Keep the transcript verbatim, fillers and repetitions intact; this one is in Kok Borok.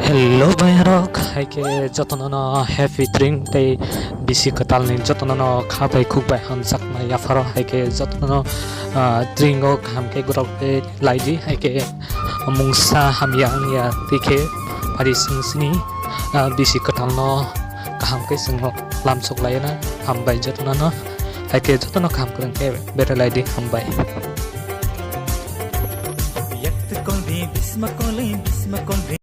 Hello bhai rok, hai khe jotono no happy Tring tei bisi kwtal ni jotono no kha bai khuk bai hamjakma yapharo, hai khe jotono no, ah, Tring o kaham khe gorok tei lai di, hai khe mungsa hamya wngya twi khe phari sing sini, ah, bisi kwtal no kaham khe chwng lamsok lai na. Hambai jotono no, hai khe jotono kaham kwrwng khe berai lai di, hambai. Yak tu kong di bisma kong le, bisma kong di.